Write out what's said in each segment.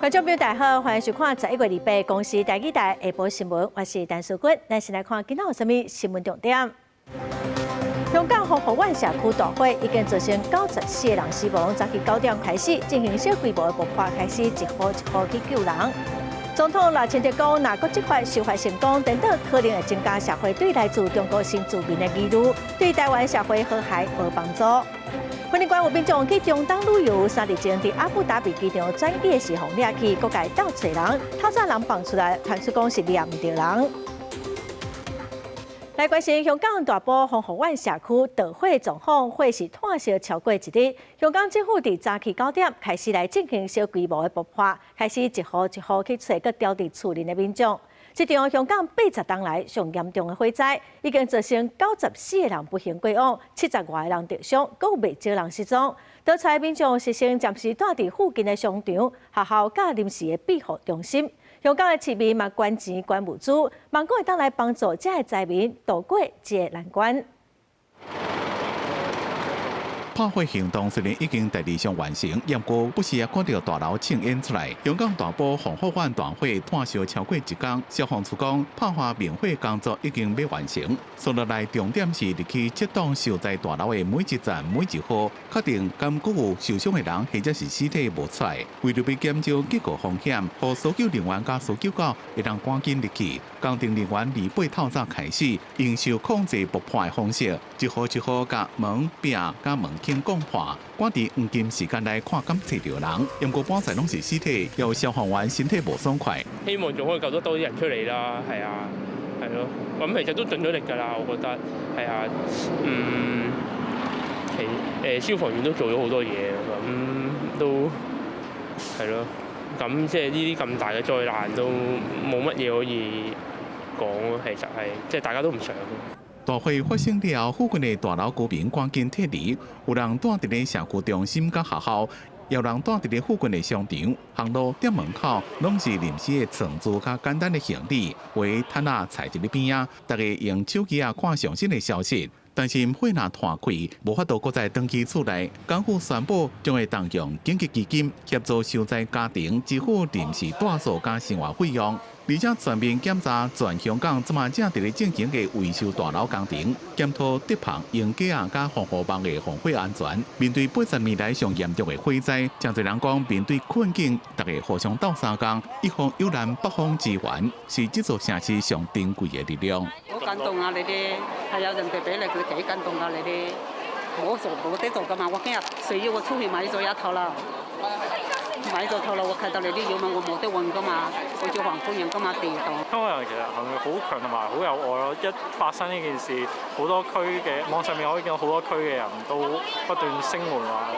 觀眾朋友大家好，歡迎收看11月28公視台語台下晡新聞，我是陳淑君。咱先來看今仔有啥物新聞重點。香港宏福苑社區大火已經造成94個人死亡，早起9點開始進行小規模的爆破，開始一戶一戶去救人。總統賴清德講，若國際法修法成功，顛倒可能會增加社會對來自中國新住民的疑慮，對台灣社會和諧無幫助。婚禮館有民眾去中東旅遊，3日前佇阿布達比機場轉機的時候，掠去閣共鬥揣人，透早人放出來，傳出講是掠毋著人。來關心香港大埔宏福苑社區著火狀況，火勢湠燒超過一日。香港政府佇早起9點開始來進行小規模的爆破，開始一戶一戶去揣閣牢佇厝內的民眾。這場香港80冬來上嚴重的火災，已經造成94個人不幸過往，70外個人受傷，閣有袂少人失蹤。逃出來民眾是先暫時蹛佇附近的商場、學校佮臨時的庇護中心。香港的市民嘛捐錢捐物資，望講會當來幫助這个災民渡過這个難關。破火行動雖然已經大致上完成，不過不時也看著大樓青煙出來。香港大埔宏福苑大火湠燒超過一工，消防處講拍火滅火工作已經欲完成。紲落來重點是入去這棟受災大樓的每一層每一戶，確定敢閣有受傷的人或者是屍體無出來。為著欲減少結構風險，予搜救人員佮搜救狗會當趕緊入去。工程人員禮拜透早開始，用受控制爆破的方式，一戶一戶共門壁佮門窗摃破，趕佇黃金時間內看敢揣著人。不過半載攏是屍體，有消防員身體無爽快。希望仲可以救得多啲人出嚟啦，係啊，係咯。咁其實都盡咗力㗎啦，我覺得係啊，其消防員都做咗好多嘢，咁都係咯。咁即係呢啲咁大嘅災難都冇乜嘢可以講咯，其實係即係大家都唔想。大火發生了後，附近的大樓居民趕緊撤離，有人蹛佇咧社區中心佮學校，也有人蹛佇咧附近的商場、行路店門口，攏是臨時的床褥佮簡單的行李，有的攤仔踩佇咧邊仔，大家用手機仔看上新的消息。擔心火若湠開，無法度閣再轉去厝內。港府宣布將會動用緊急基金協助受災家庭支付臨時蹛宿佮生活費用，而且全面檢查全香港這馬正佇咧進行的維修大樓工程，檢討竹棚、鷹架仔佮防護網的防火安全。面對80年來上嚴重的火災，誠濟人講面對困境，大家互相鬥相共，一方有難八方支援，是這座城市上珍貴的力量。好感動啊！你哋係有人哋俾你，佢幾感動啊！你哋冇做冇得做噶嘛？我今日需要我出去買咗一套啦，買咗套啦，我看到你啲藥嘛，我冇得運噶嘛，我做航空人噶嘛，地道。香港人其實係咪好強同埋好有愛咯？一發生呢件事，好多區嘅網上面可以見到好多區嘅人都不斷聲援話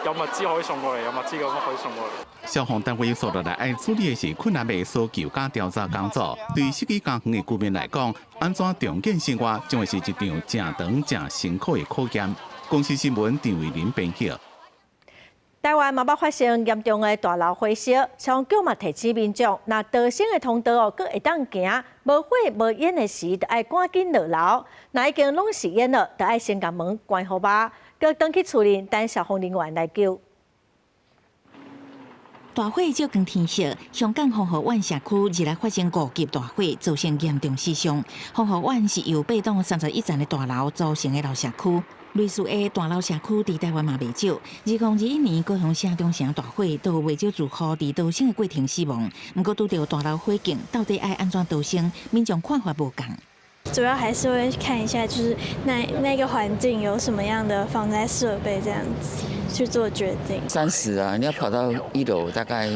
有物資可以送過嚟，有物資咁可以送過嚟。消防單位紲落來愛處理的是困難的搜救佮調查工作。對失去家園的居民來講，按怎重建生活將會是一場誠長、誠辛苦的考驗。公視新聞陳慧琳編輯。台灣嘛捌發生嚴重的大樓火燒，消防局嘛提醒民眾，若逃生的通道哦，閣會當行，無火無煙的時，就愛趕緊落樓；若已經攏是煙了，就愛先共門關予峇，閣轉去厝內等消防人員來救。大火照光天色，香港宏福苑社區日來發生五級大火，造成嚴重死傷。宏福苑是由八棟31層的大樓組成的老社區，類似的大樓社區佇台灣嘛袂少。2021年高雄市中城大火，都有袂少住戶佇逃生的過程死亡。毋過拄著大樓火警，到底愛按怎逃生？民眾看法無仝。主要還是會看一下，就是那個環境有什麼樣的防災設備，這樣子去做決定。30啊，你要跑到1樓，大概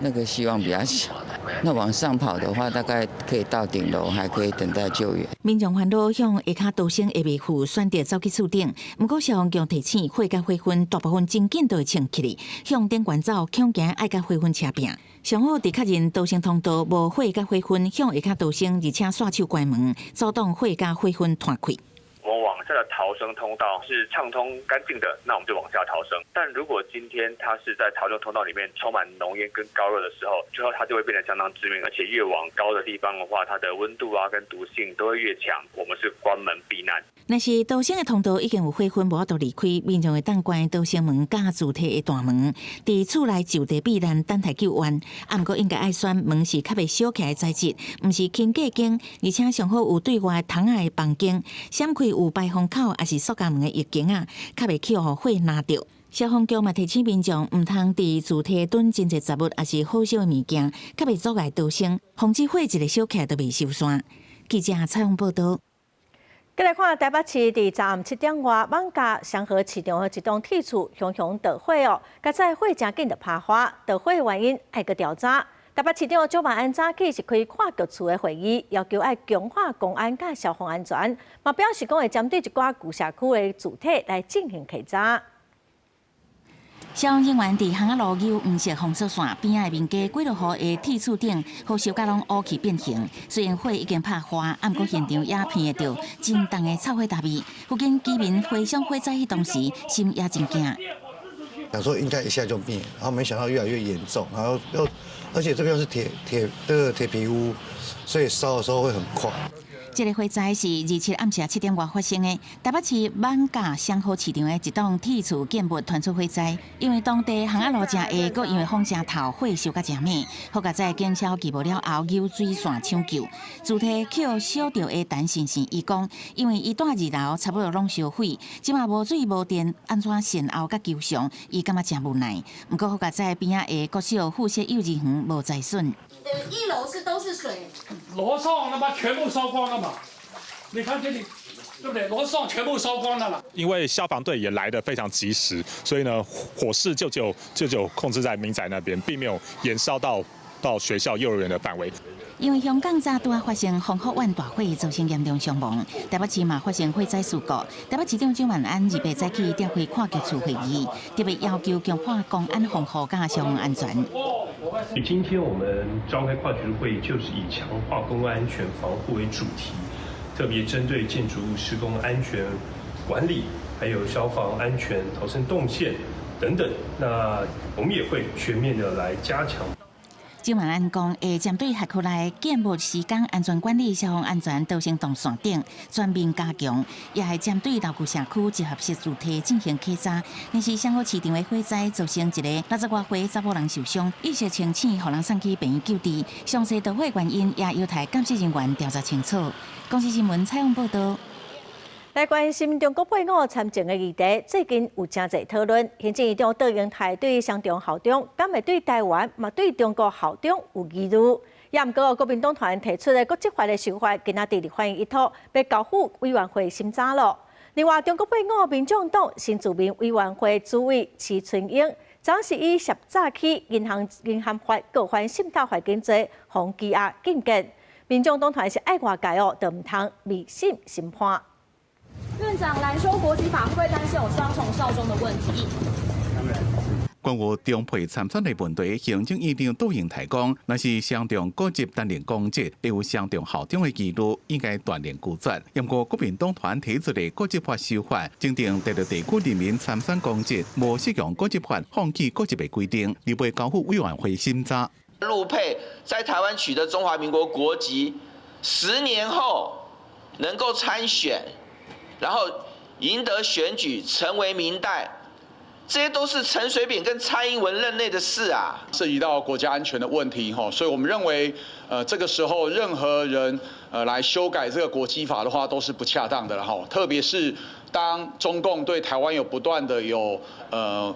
那個希望比較小。那往上跑的話，大概可以到頂樓，還可以等待救援。民眾煩惱向下跤逃生會袂赴，選擇走去厝頂。毋過消防局提醒，火佮火焚大部分真緊就會衝起來，向頂懸走，恐驚愛佮火焚車拚。上好佇確認逃生通道無火佮火焚，向下跤逃生，而且煞手關門，阻擋火佮火焚湠開。我往它的逃生通道是暢通乾淨的，那我們就往下逃生。但如果今天它是在逃生通道裡面充滿濃煙跟高熱的時候，最後它就會變得相當致命，而且越往高的地方的話，它的溫度啊跟毒性都會越強。我們是關門避難。若是逃生的通道已經有火焚，無法度離開，民眾會當關逃生門佮自提的大門，佇厝內就地避難，等待救援。啊，毋過應該愛選門是較袂燒起來的材質，毋是輕隔間，而且上好有對外窗仔的房間，閃開有排風口抑是塑膠門的浴間仔，較袂去予火焫著。消防局嘛提醒民眾，毋通佇自提囤真濟雜物，抑是火燒的物件，較袂阻礙逃生，防止火一个燒起來就袂收山。記者採訪報道。繼來看台北市佇昨暗7點外，艋舺雙和市場的一棟鐵厝熊熊著火哦，佳哉火誠緊就拍花，著火原因愛閣調查。台北市長蔣萬安早起是開跨局處的會議，要求愛強化公安佮消防安全，嘛表示講會針對一寡舊社區的主體來進行稽查。消防人員佇巷仔路搝黃色封鎖線邊仔的民家幾落戶的鐵厝頂，火燒甲攏烏去變形。雖然火已經拍花，啊，毋過現場也聞會著真重的臭火焦味。附近居民回想火災彼當時，心也真驚。想說應該一下就滅，然後沒想到越來越嚴重，然後又而且這邊是鐵鐵這個鐵皮屋，所以燒的時候會很快。這个火災是27暗時7點外發生的，台北市艋舺雙和市場的一棟鐵厝建物傳出火災，因為當地巷仔路誠狹，閣因為風誠透，火燒甲誠猛。好佳哉警消救無了後，搝水線搶救。主體予燒著的陳先生伊講，因為伊住二樓，差不多攏燒毀，這馬無水無電，按怎善後佮求償，伊感覺誠無奈。毋過好佳哉邊仔的國小附設幼兒園無災損。一樓是都是水，樓上他媽全部燒光了嘛？你看這裡，對不對？樓上全部燒光了啦。因為消防隊也來得非常及時，所以呢，火勢就控制在民宅那邊，並沒有延燒到學校幼兒園的範圍。因為香港早拄仔發生宏福苑大火，造成嚴重傷亡，台北市嘛發生火災事故。台北市長蔣萬安28早起召開跨局處會議，特別要求強化公安防護佮消防安全。今天我們召開跨局會議，就是以強化公共安全防護為主題，特別針對建築物施工安全管理，還有消防安全逃生動線等等。那我們也會全面的來加強。蔣萬安講，會針對轄區內建物施工安全管理、消防安全、逃生動線等全面加強，也會針對老舊社區集合式住宅進行稽查。若是雙和市場的火災造成一个60外歲查某人受傷，意識清醒，予人送去病院救治。詳細導火原因也有待鑑識人員調查清楚。公視新聞採訪報道。來關心中國配偶參政的議題，最近有誠濟討論。行政院長卓榮泰對雙重效忠，敢會對台灣嘛對中國效忠有疑慮？也毋過國民黨團提出的國籍法的修法，今仔佇立法院一拖，欲交付委員會審查囉。另外，中國配偶民眾黨新住民委員會主委徐春英，昨是以涉詐欺銀行銀行法告反滲透罰金罪，予羈押禁見。民眾黨團是愛外界哦，就毋通迷信審判。院長濫修國籍法，會不會擔心有雙重效忠的問題？關於中配參選的問題，行政院長杜榮泰講，若是雙重國籍擔任公職，會有雙重效忠的疑慮，應該斷然拒絕。毋過國民黨團提出的國籍法修法，增訂第六地區人民參選公職，無適用國籍法放棄國籍的規定，預備交付委員會審查。陸配在台灣取得中華民國國籍，10年後能夠參選，然後贏得選舉，成為民代，這些都是陳水扁跟蔡英文任內的事啊。涉及到國家安全的問題，哈，所以我們認為，這個時候任何人，來修改這個國籍法的話，都是不恰當的了，哈，特別是當中共對台灣有不斷的有，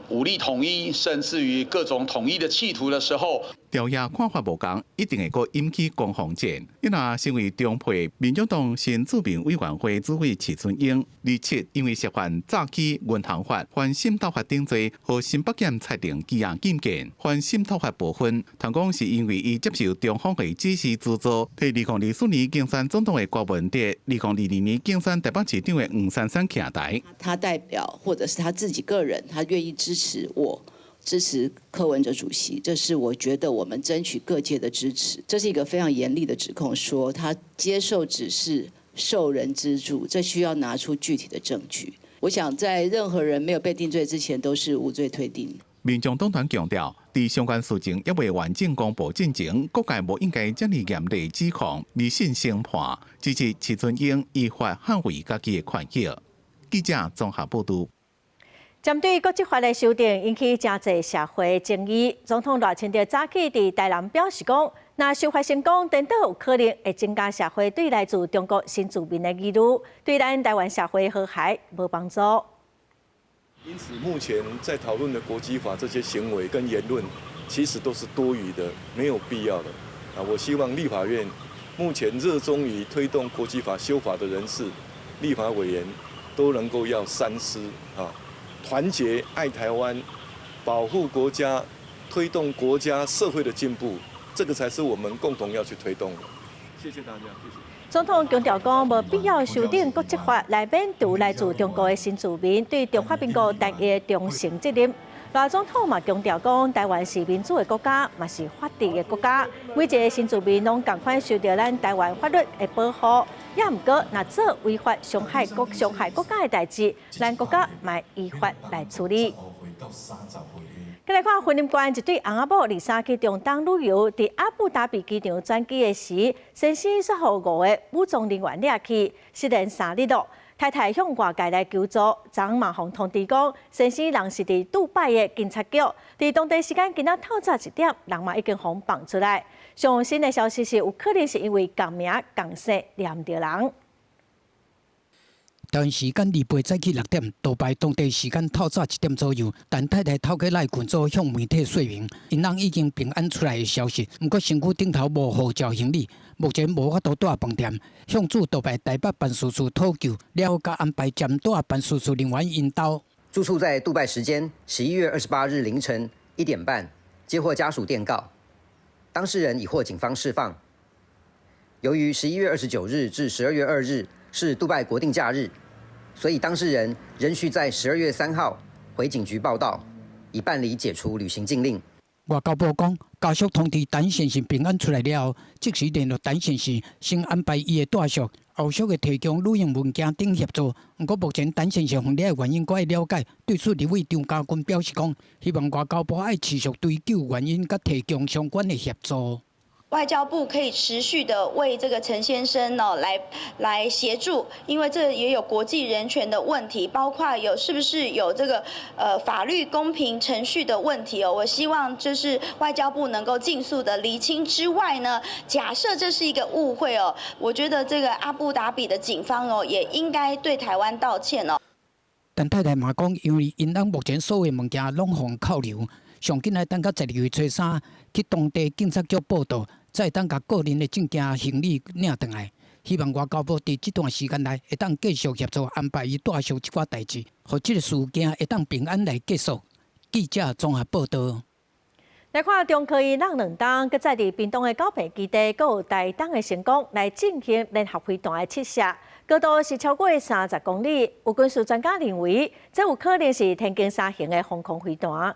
武力統一，甚至於各種統一的企圖的時候。朝野看法無仝，一定會閣引起攻防戰。伊若身為中配民眾黨新住民委員會主委徐春英，27因為涉犯詐欺、銀行法、反滲透法等罪，予新北檢裁定羈押禁見。反滲透法部分，通講是因為伊接受中方的指示資助，替2024年競選總統的郭文哲，2022年競選台北市長的黃珊珊徛台。他代表或者是他自己個人，他願意支持我。支持柯文哲主席，這是我覺得我們爭取各界的支持。這是一個非常嚴厲的指控，說他接受指示受人資助，這需要拿出具體的證據。我想在任何人沒有被定罪之前，都是無罪推定。民眾黨團強調，佇相關事情猶未完整公布進前，各界無應該遮爾嚴厲指控、迷信審判，支持徐春英依法捍衛家己的權益。記者綜合報導。針對國籍法的修訂引起誠濟社會爭議，總統賴清德早起佇台南表示講，若修法成功，顛倒有可能會增加社會對來自中國新住民的疑慮，對咱台灣社會和諧無幫助。因此，目前在討論的國籍法這些行為跟言論，其實都是多餘的，沒有必要的。啊，我希望立法院目前熱衷於推動國籍法修法的人士、立法委員，都能夠要三思啊，團結愛台灣，保護國家，推動國家社會的進步，這個才是我們共同要去推動的。謝謝大家，謝謝。總統強調講，無必要修訂國籍法來免除來自中國的新住民對中華民國單一忠誠責任。賴總統嘛強調講，台灣是民主的國家，嘛是法治的國家，每一个新住民攏仝款受著咱台灣法律的保護。也毋過，若做違法傷害國家的代誌，咱國家嘛依法來處理。再來看雲林縣一對翁仔某23去中東旅遊，佇阿布達比機場轉機的時，先生煞予五个武裝人員掠去，失聯3日咯。太太向外界來求助，昨昏嘛予通知講，先生人是佇杜拜的警察局，佇當地時間今仔透早1點，人嘛已經予放出來。上新的消息是，有可能是因為仝名仝姓掠毋著人。台灣時間28早起6點，杜拜當地時間透早1點左右，陳太太透過 LINE 群組向媒體說明，𪜶翁已經平安出來的消息。毋過身軀頂頭無護照行李，目前無法度蹛飯店，向駐杜拜台北辦事處討救，了後佮安排暫蹛辦事處人員引導。住處在杜拜時間11月28日凌晨1點半接獲家屬電告，當事人已獲警方釋放。由於11月29日至12月2日是杜拜國定假日，所以當事人仍需在12月3號回警局報到，以辦理解除旅行禁令。外交部講，家屬通知陳先生平安出來了後，即時聯絡陳先生，先安排伊的帶續，後續會提供旅行文件等協助。毋過目前陳先生予掠的原因，閣愛了解。對此，立委張家軍表示講，希望外交部愛持續追究原因，佮提供相關的協助。外交部可以持續的為這個陳先生呢來協助，因為這也有國際人權的問題，包括有是不是有這個法律公平程序的問題哦。我希望就是外交部能夠盡速的釐清之外呢，假設這是一個誤會哦，我覺得這個阿布達比的警方哦也應該對台灣道歉哦。陳太太嘛講，因為𪜶翁目前所有物件攏予扣留，上緊愛等到12月初3去當地警察局報到，才會當共個人的證件行李領轉來。希望外交部佇這段時間內會當繼續協助安排伊帶續這寡代誌，予這个事件會當平安來結束。記者綜合報導。來看中科院湳兩冬，閣再佇屏東的九坪基地，閣有台東的成功來進行聯合飛彈的試射，高度是超過30公里。有軍事專家認為，這有可能是天弓三型的防空飛彈。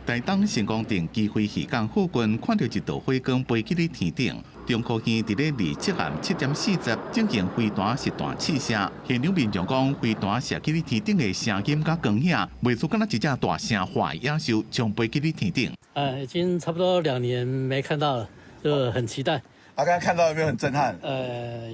台東成功鎮基飛漁港附近，看著一道火光飛去咧天頂。中科院佇咧27暗7點40進行飛彈實彈試射，現場民眾講，飛彈射去咧天頂的聲音佮光影，袂輸敢若一隻大聲化的野獸衝飛去咧天頂。已經差不多2年沒看到了，就很期待。啊，剛剛看到有沒有很震撼？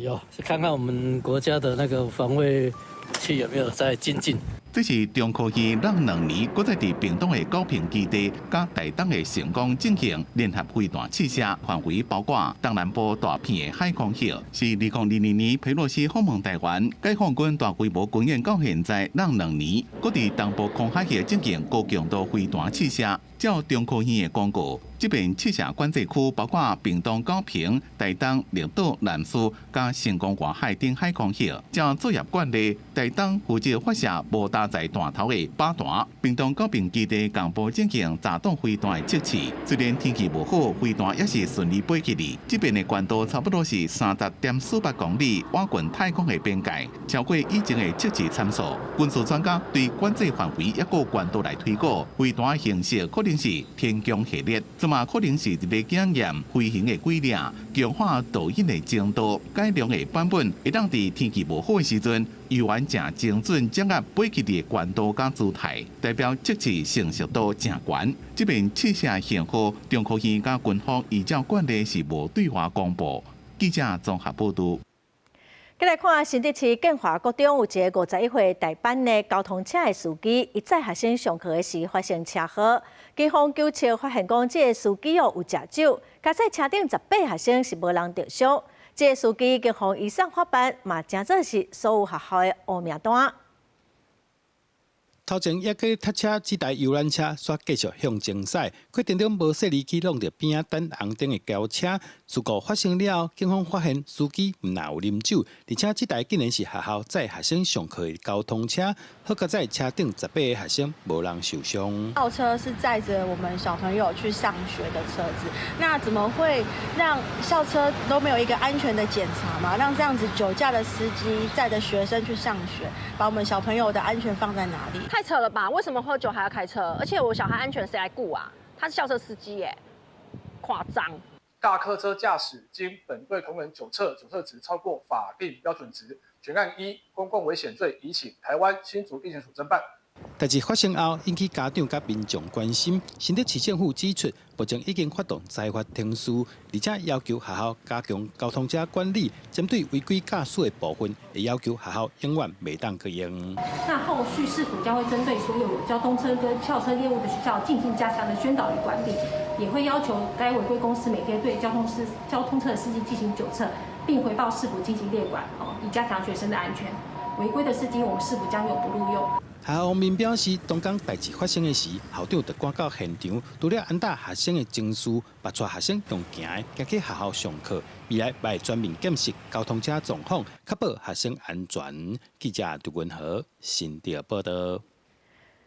有，是看看我們國家的那個防衛器有沒有在精進。這是中科院湳2年，閣再佇屏東的九坪基地，佮台東的成功進行聯合飛彈試射，範圍包括東南部大片的海空域。是2022年佩洛西訪問台灣，解放軍大規模軍演到現在湳2年，閣佇東部空海域進行高強度飛彈試射。照中科院的公告，這遍試射管制區包括屏東九坪、台東綠島、南勢、佮成功外海等海空域。照作業慣例，台東負責發射無彈。搭載彈頭的靶彈。屏東高屏基地共部進行炸彈飛彈的測試，雖然天氣無好，飛彈也是順利飛起去。這邊的高度差不多是30.48公里，倚近太空的邊界，超過以前的測試參數。軍事專家對管制範圍抑閣高度來推估，飛彈形式可能是天弓系列，這嘛可能是佇咧檢驗飛行的軌跡，強化導引的精度。改良的版本會當佇天氣無好的時陣，猶原誠精準掌握飛起的高度佮姿態，代表測試成熟度誠懸。這邊試射型號，中科院佮軍方依照慣例是無對外公布。記者綜合報導。繼來看新竹市建華國中有一个51歲台班的交通車的司機，伊載學生上課的時發生車禍，警方糾測發現講，這个司機哦有食酒，駕駛車頂18學生是無人著傷。這个司機已經予移送法辦，嘛成做是所有學校的烏名單。頭前猶閣塞車，這台遊覽車煞繼續向前駛，過程中無細膩去挵著邊仔等紅燈的轎車。事故發生了後，警方發現司機毋但有啉酒，而且這台竟然是學校載學生上課的交通車。好佳哉車頂18個學生無人受傷。校車是載著我們小朋友去上學的車子，那怎麼會讓校車都沒有一個安全的檢查嗎？讓這樣子酒駕的司機載著學生去上學，把我們小朋友的安全放在哪裡？太扯了吧！為什麼喝酒還要開車？而且我小孩安全誰來顧啊？他是校車司機耶，誇張。大客車駕駛經本隊同仁酒測，酒測值超過法定標準值，全案依公共危險罪移請臺灣新竹地檢署偵辦。代誌發生後，引起家長佮民眾關心。新竹市政府指出，目前已經發動裁罰程序，而且要求學校加強交通車管理，針對違規駕駛的部分，會要求學校永遠袂當閣用。那後續市府將會針對所有交通車跟校車業務的學校進行加強的宣導與管理，也會要求該違規公司每天對交通車的司機進行酒測，並回報市府進行列管，以加強學生的安全。違規的司機，我們市府將永不錄用。學校方面表示，當工代誌發生的時，校長就趕到現場，除了安撫學生的情緒，嘛帶學生用行的行去學校上課。未來會全面檢視交通車狀況，確保學生安全。記者杜文和新竹報道。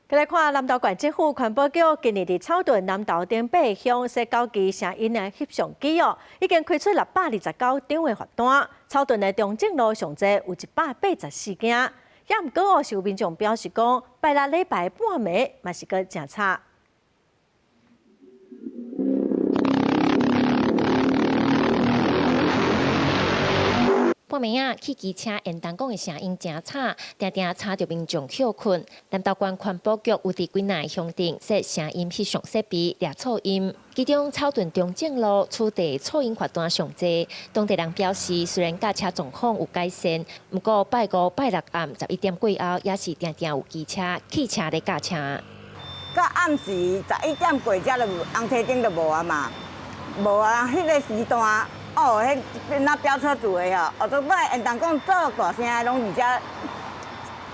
繼來看南投縣政府環保局今年佇草屯南投等八鄉設高機聲音的翕相機哦，已經開出629張的罰單。草屯的中正路上濟有184件。也毋過哦，是有民眾表示講，拜六禮拜半暝嘛是閣誠吵。半暝仔，汽機車煙囱管的聲音誠吵，定定吵著民眾歇睏。南投縣環保局有佇幾若鄉鎮設聲音翕相設備掠噪音，其中草屯中正路此地噪音罰單上濟。當地人表示，雖然駕車狀況有改善，毋過拜五、拜六暗11點過後，也是定定有機車、汽車咧駕車。到暗時11點過才就紅車燈就無啊嘛，無啊，彼個時段。哦，彼那飆車族的吼，哦，都擺緣當講做大聲的，攏佇遮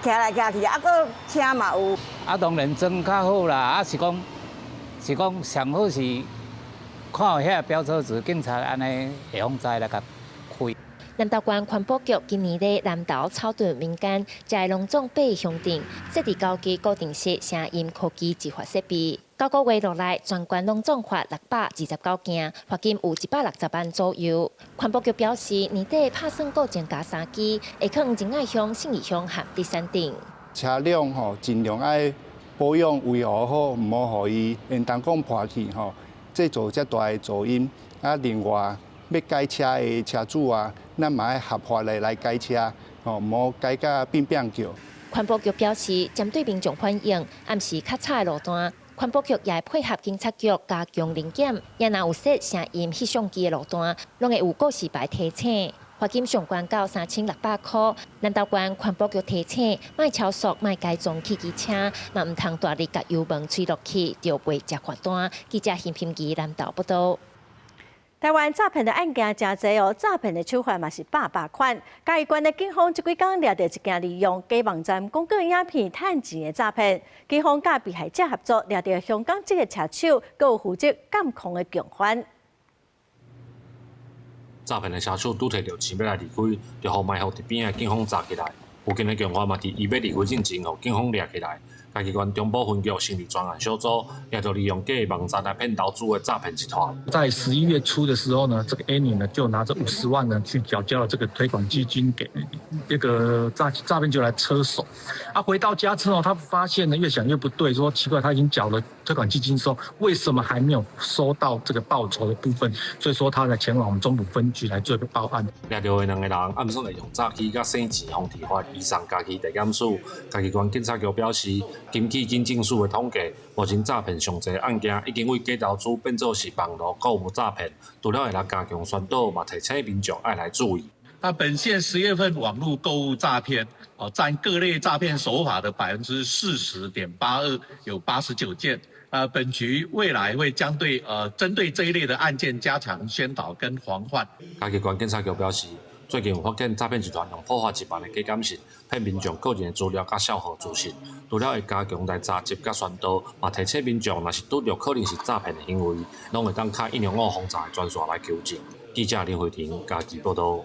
騎來騎去，啊，閣車嘛有。啊，當然裝較好啦，啊是講是講上好是看有遐飆車族，警察按呢會予知來共開。南投縣環保局今年咧南投草屯民間，在攏總八鄉鎮設置高機固定式聲音科技執法設備。9個月落來，全縣攏總罰629件，罰金有160萬左右。環保局表示，年底拍算閣增加3支，會囥仁愛鄉、信義鄉和竹山鎮。車輛吼，盡量愛保養維護好，毋好予伊緣當講破去吼，製造遮大的噪音。啊，另外欲改車的車主啊，咱嘛愛合法的來改車，吼，毋好改甲變變叫。環保局表示，針對民眾反映，暗時較吵的路段。環保局也會配合警察局加強臨檢，也若有設聲音翕相機的路段，攏會有告示牌提醒。罰金上懸到3600塊。南投縣環保局提醒，莫超速，莫改裝汽機車，嘛毋通大力共油門吹落去，就袂接罰單。記者邢平儀南投報導。台灣詐騙的案件誠濟哦，詐騙的手法嘛是百百款。嘉義縣的警方這幾工掠著一件利用假網站廣告影片趁錢的詐騙，警方佮被害者合作掠著香港籍的車手，閣有負責監控的共犯。詐騙的車手拄提著錢欲來離開，就予埋伏佇邊仔的警方查起來。附近的共犯嘛，佇伊欲離開進前，予警方掠起來。嘉義縣中埔分局成立專案小組，也就利用假網站來騙投資的詐騙集團。在11月初的時候呢，這個 Annie 呢就拿着50萬呢去繳交了這個推廣基金給這個詐騙集團車手。啊，回到家之後，他發現呢越想越不對，說奇怪，他已經繳了推廣基金之後，為什麼還沒有收到這個報酬的部分？所以說，他才前往我們中埔分局來做一個報案。掠著的兩个人，按算會用詐欺佮洗錢防治法移送嘉義地檢署。嘉義縣警察局表示，根據警政署的統計，目前詐騙上濟案件已經為假投資變做是網路購物詐騙。除了會來加強宣導，嘛提醒民眾愛來注意。那本縣10月份網路購物詐騙，哦，佔各類詐騙手法的40.82%，有89件。本局未來會將對針對這一類的案件加強宣導跟防範。嘉義縣警察局表示，最近有發現詐騙集團用普發一萬的假簡訊，騙民眾個人的資料佮帳號資訊。除了會加強來查緝佮宣導，嘛提醒民眾，若是拄著可能是詐騙的行為，攏會當敲105防詐的專線來求證。記者林慧婷嘉義報導。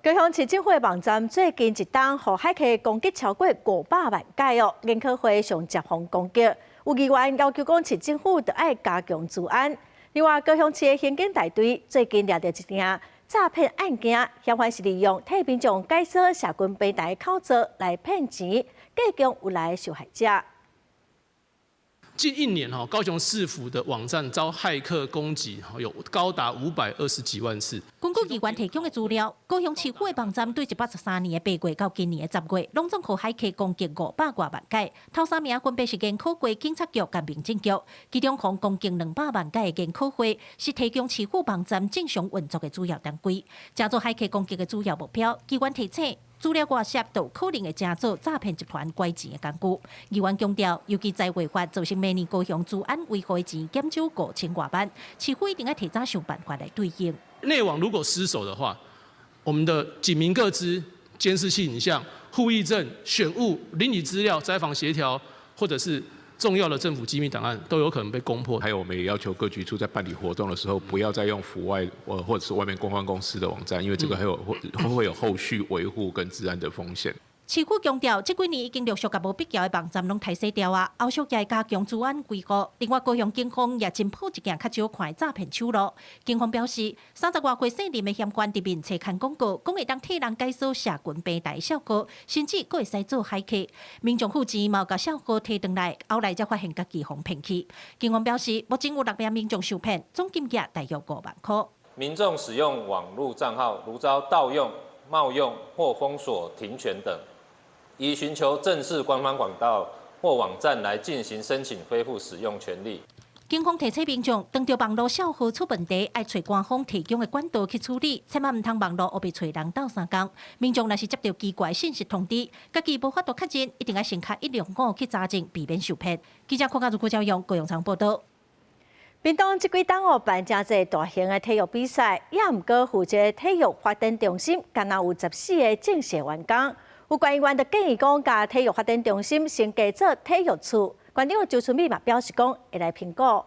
高雄市政府的網站最近一冬，予駭客攻擊超過500萬擺哦，研考會上接防攻擊，有議員要求講市政府著愛加強資安。另外，高雄市的刑警大隊最近掠著一件詐騙案件，嫌犯是利用替民眾解鎖社群平台口座來騙錢，繼強有來受害者。近一年哈，高雄市府的網站遭駭客攻擊，有高達520幾萬次。根據議員提供的資料，高雄市府的網站對113年的8月到今年的10月，攏總予駭客攻擊500外萬擺。頭三名分別是研考會、警察局佮民政局，其中予攻擊200萬擺的研考會是提供市府網站正常運作的主要單位，成做駭客攻擊的主要目標。機關提醒，資料外洩都可能會成做詐騙集團拐錢的工具。議員強調，尤其在違法造成每年高雄資安維護的錢減少5000外萬，市府一定愛提早想辦法來對應。內網如果失守的話，我們的警民個資、監視器影像、戶役證、選務、鄰里資料、災防協調，或者是重要的政府機密檔案都有可能被攻破。還有，我們也要求各局處在辦理活動的時候，不要再用府外或者是外面公關公司的網站，因為這個還有會有後續維護跟資安的風險。市府強調，這幾年已經陸續共無必要的網站攏刣洗掉啊，後續也會加強資安維護。另外，高雄警方也偵破一件較少看的詐騙手路。警方表示，30外歲姓林的嫌犯佇面冊刊廣告，講會當替人解鎖社群平台帳號，甚至閣會使做駭客。民眾付錢嘛，共帳號提轉來，後來才發現家己予騙去。警方表示，目前有六名民眾受騙，總金額大約5萬塊。民眾使用網路帳號，如遭盜用、冒用或封鎖、停權等，宜尋求正式官方管道或網站來進行申請恢復使用權利。警方提醒民眾，當著網路帳號出問題，愛揣官方提供的管道去處理，千萬毋通網路烏白揣人鬥相共。民眾若是接著奇怪信息通知，家己無法度確認，一定愛先敲105去查證，避免受騙。記者郭家如郭昭勇高雄場報導。屏東這幾冬哦辦誠濟大型的體育比賽，也毋過負責體育發展中心，干焦有14個正式員工。有官員就建議講，共體育發展中心升格做體育處。縣長周春米嘛表示講，會來評估。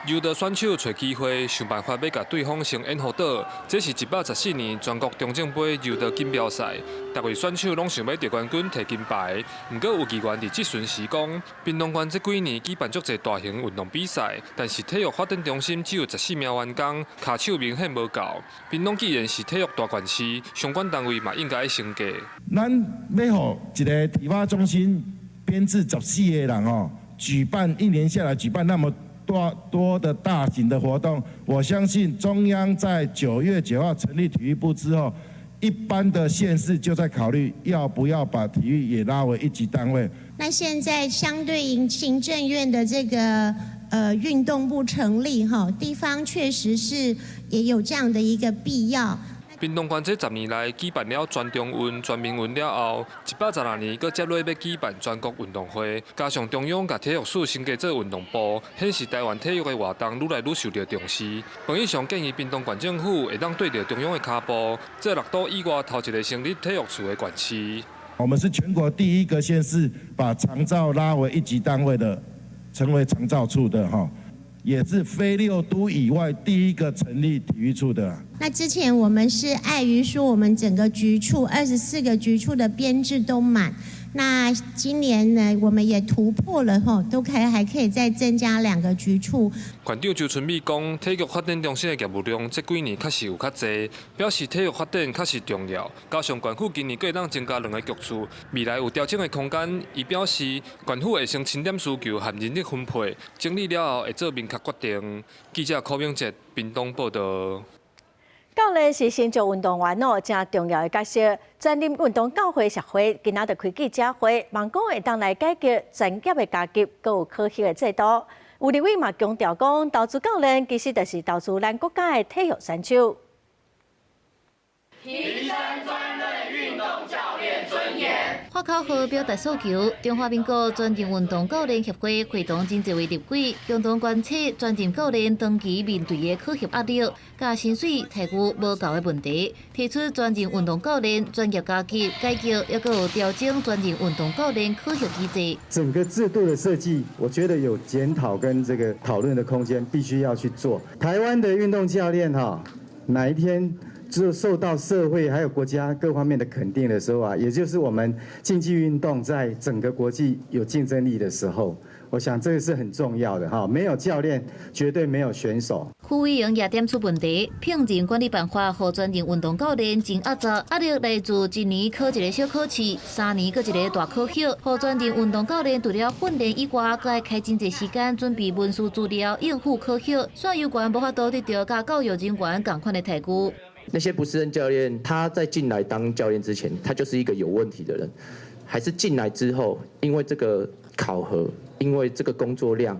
柔道選手揣機會，想辦法欲共對方先掩護倒。這是114年全國中正杯柔道錦標賽，逐位選手攏想欲奪冠軍、提金牌。毋過有議員佇質詢時講，屏東縣這幾年舉辦足濟大型運動比賽，但是體育發展中心只有14名員工，跤手明顯無夠。屏東既然是體育大縣市，相關單位嘛應該愛升格。咱欲予一个體發中心編制14个人哦，舉辦一年下來舉辦那麼多多的大型的活動，我相信中央在9月9號成立體育部之後，一般的縣市就在考慮要不要把體育也拉為一級單位。那現在相對應行政院的這個運動部成立哈，地方確實是也有這樣的一個必要。屏東縣這10年來舉辦了全中運、全民運了後，116年閣接落欲舉辦全國運動會，加上中央共體育署升格做運動部，顯示台灣體育的活動愈來愈受著重視。彭義雄建議屏東縣政府會當對著中央的跤步，做六都以外頭一个成立體育處的縣市。我們是全國第一個縣市把長照拉為一級單位的，成為長照處的哈。也是非六都以外第一個成立體育處的。那之前我們是礙於說，我們整個局處24個局處的編制都滿。那今年呢，我們也突破了吼，都可以還可以再增加2個局處。縣長周春米講，體育發展中心的業務量這幾年確實有較濟，表示體育發展確實重要。加上縣府今年閣會當增加兩個局處，未來有調整的空間。伊表示，縣府會先清點需求和人力分配，整理了後會做明確決定。記者柯明哲屏東報導。教練是成就運動員哦，誠重要的角色。專任運動教會協會今仔日開記者會，望講會當來解決專業的加級，閣有考核的制度。有立委嘛強調講，投資教練其實就是投資咱國家的體育選手。提升專任運動教練尊嚴。發口號表達訴求，中華民國專任運動教練協會會同真濟位立委共同關切專任教練長期面對的考核壓力，佮薪水待遇無夠的問題，提出專任運動教練專業加級改革，抑閣有調整專任運動教練考核機制。整個制度的設計，我覺得有檢討跟這個討論的空間，必須要去做。台灣的運動教練哈，哪一天只有受到社會還有國家各方面的肯定的時候啊，也就是我們競技運動在整個國際有競爭力的時候，我想這個是很重要的哈。沒有教練，絕對沒有選手。區委員也點出問題，聘任管理辦法予專任運動教練真壓榨，壓力來自一年考一個小考試，3年閣一個大考核，予專任運動教練除了訓練以外，閣愛開真濟時間準備文書資料應付考核，煞猶懸無法度得著佮教育人員仝款的待遇。那些不適任教練，他在進來當教練之前，他就是一個有問題的人，還是進來之後，因為這個考核，因為這個工作量，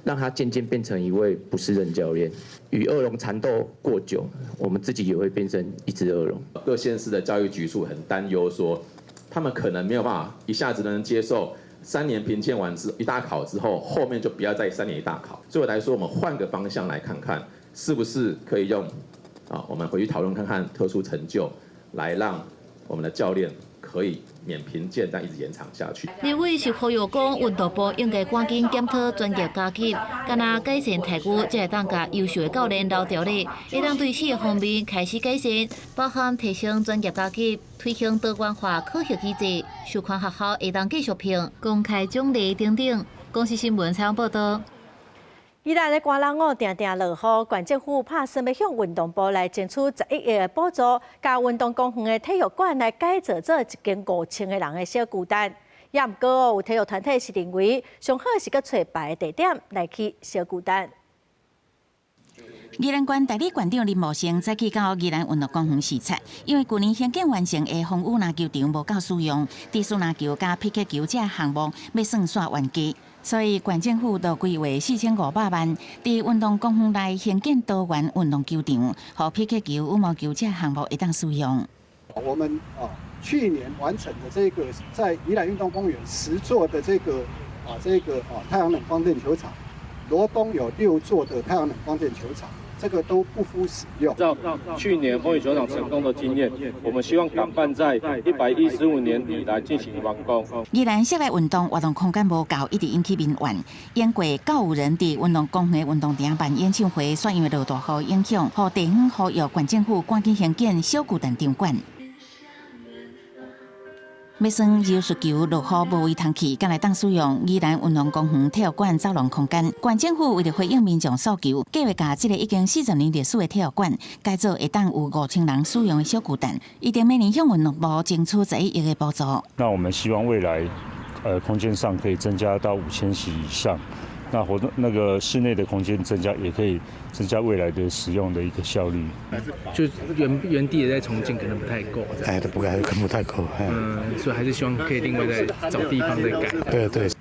讓他漸漸變成一位不適任教練。與惡龍纏鬥過久，我們自己也會變成一隻惡龍。各縣市的教育局處很擔憂，說他們可能沒有辦法一下子能接受3年評鑑完之一大考之後，後面就不要再3年一大考。所以來說，我們換個方向來看看，是不是可以用。啊，我們回去討論看看特殊成就，來讓我們的教練可以免評鑑，但一直延長下去。立委是呼籲講，運動部應該趕緊檢討專業加級，敢若改善待遇，才會當共優秀的教練留著咧，會當對四個方面開始改善，包含提升專業加級、推行多元化考核機制、授權學校會當繼續聘、公開獎勵等等。公視新聞採訪報導。宜蘭的寒人哦，定定落雨，縣政府拍算欲向運動部來爭取11億的補助，共運動公園的體育館來改造做一間5000個人的小巨蛋。也毋過哦，有體育團體是認為，上好是閣揣別个地點來起小巨蛋。宜蘭縣代理縣長林茂生早起到宜蘭運動公園視察，因為舊年興建完成的風雨籃球場無夠使用，低速籃球佮匹克球這項目欲算煞冤家，所以縣政府就規劃4500萬，佇運動公園內興建多元運動球場，予匹克球、羽毛球這項目會當使用。我們啊，去年完成的這個在宜蘭運動公園10座的這個太陽能光電球場，羅東有6座的太陽能光電球場。這個都不敷使用。照去年風雨球場成功的經驗，我們希望趕辦在115年底來進行完工。宜蘭室內運動活動空間無夠，一直引起民怨。經過九有人佇運動公園運動場辦演唱會，煞因為落大雨影響，予地方呼籲縣政府趕緊興建小巨蛋場館。欲耍柔術球落雨無位通去，敢會當使用宜蘭運動公園體育館走廊空間。縣政府為著回應民眾訴求，計劃共這个已經40年歷史的體育館改造會當有5000人使用的小巨蛋，預定明年向運動部爭取11億的補助。那我們希望未來，空間上可以增加到5000席以上。那活動那個室內的空間增加，也可以增加未來的使用的一個效率。就原地也在重建，可能不太夠。哎，都不夠，可能不太夠。嗯，所以還是希望可以另外再找地方再改。對對。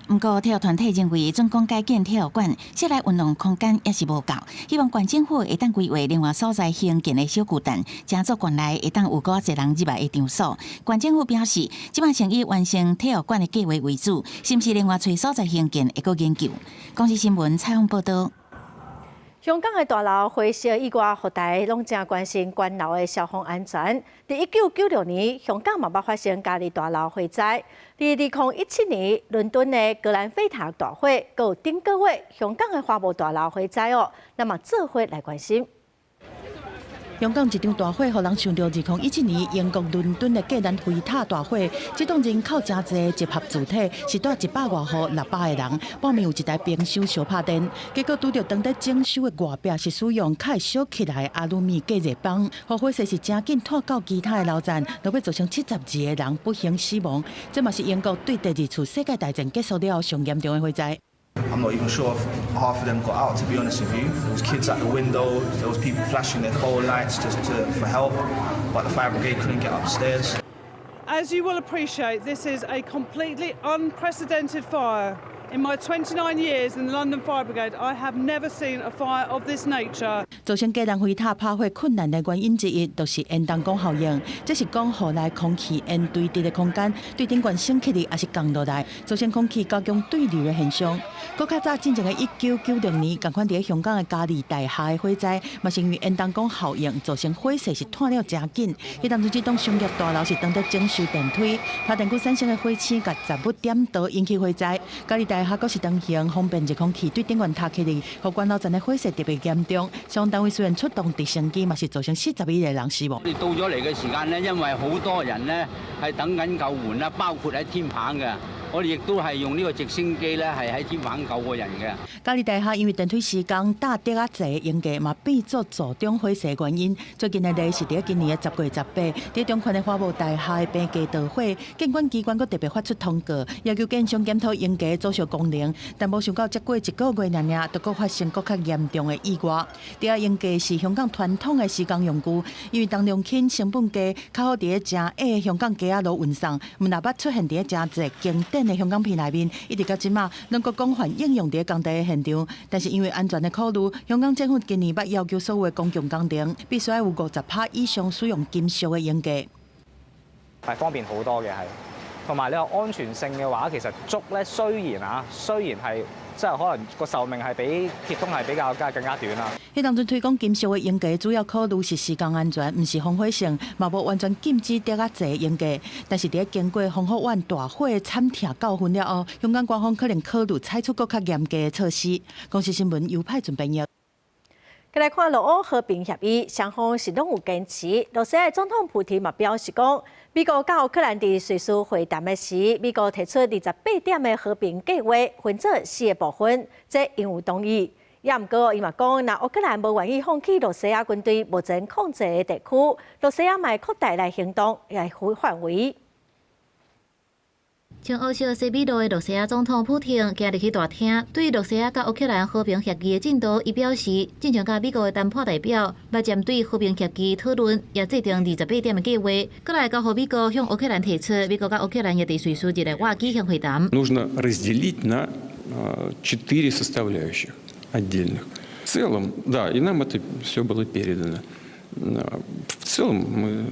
毋過體育團體認為，準講改建體育館，室內運動空間也是無夠，希望縣政府會當規劃另外所在興建的小巨蛋，成做館內會當有閣較濟人入來的場所。縣政府表示，這擺先以完成體育館的計劃為主，是毋是另外揣所在興建會閣研究。公視新聞採訪報導。香港的大樓火燒意外，予大家攏誠關心懸樓的消防安全。佇1996年，香港嘛捌發生嘉利大樓火災。佇2017年，倫敦的格蘭菲塔大火，閣有頂個月香港的華埠大樓火災哦，咱嘛做伙來關心。香港一場大火，予人想著2017年英國倫敦的格蘭菲塔大火。這棟人口誠濟集合住宅，是蹛100外戶600個人，半暝有一台冰箱燒拍電，結果拄著當佇整修的外壁是使用較會燒起來的阿魯米隔熱板，予火勢是誠緊拖到其他的樓層，落尾造成72個人不幸死亡。這嘛是英國對第二次世界大戰結束了後上嚴重的火災。 I'm not even sure if half of them got out, to be honest with you. There was kids at the window, there was people flashing their phone lights just for help, but the fire brigade couldn't get upstairs. As you will appreciate, this is a completely unprecedented fire. In my 29 years in the London Fire Brigade, I have never seen a fire of this nature. 造成格蘭菲塔拍火困難的原因之一，就是煙囱管效應。這是講予內空氣沿垂直的空間對頂懸升起來，抑是降落來，造成空氣加強對流的現象。閣較早進前的1996年，仝款佇香港的嘉利大廈的火災，嘛是因為煙囱管效應造成火勢是湠了誠緊。彼當陣這棟商業大樓是當佇整修電梯，拍電機產生的火星共雜物點著引起火災。嘉利大廈閣是當行方便熱空氣對頂懸踢起來，予懸樓層的火勢特別嚴重。消防單位雖然出動直升機，嘛是造成41個人死亡。你到咗嚟嘅時間呢，因為好多人呢係等緊救援啦，包括喺天棚嘅。我哋亦都係用呢個直升機咧，係喺天棚救過人嘅。嘉利大廈因為電梯施工搭竹仔濟用具，嘛變做助長火勢原因。最近的例是佇今年的10月18，佇中環的華埠大廈的棚架著火，建管機關閣特別發出通告，要求建商檢討用具阻燒功能，但無想到才過一個月爾爾，就閣發生閣較嚴重的意外。竹仔用具是香港傳統的施工用具，因為重量輕、成本低，較好佇咧誠矮的香港街仔路運送，毋但捌出現佇咧誠濟經典的香港片內面，一直到這馬攏閣廣泛應用佇咧工地的現場。但是因為安全的考慮，香港政府今年捌要求所有的公共工程必須愛有50%以上使用金屬的用具。係方便好多嘅係，同埋你話安全性嘅話，其實竹咧雖然啊，雖然係即係可能個壽命係比鐵通係比較加更加短啦。彼當陣推廣金屬的用具，主要考慮是施工安全，毋是防火性，嘛無完全禁止竹仔濟用具。但是佇咧經過宏福苑大火慘痛教訓了後，香港官方可能考慮採取閣較嚴格的措施。公視新聞尤派準編譯。來看俄烏和平協議，雙方是攏有堅持。羅西亞總統普廷嘛表示講，美國佮烏克蘭佇瑞士會談的時，美國提出28點的和平計劃，分做四個部分，這𪜶有同意。也毋過，伊嘛講，若烏克蘭無願意放棄羅西亞軍隊目前控制的地區，羅西亞嘛會擴大來行動來範圍。穿烏色西米露的羅西亞總統普廷行入去大廳，對羅西亞佮烏克蘭和平協議的進度，伊表示，進前佮美國的談判代表捌針對和平協議討論，也制定28點的計劃，閣來交予美國向烏克蘭提出，美國佮烏克蘭也佇瑞士日內瓦舉行會談。 Нужно разделить на четыре составляющих отдельных. В целом, да, и нам это все было передано. В целом мы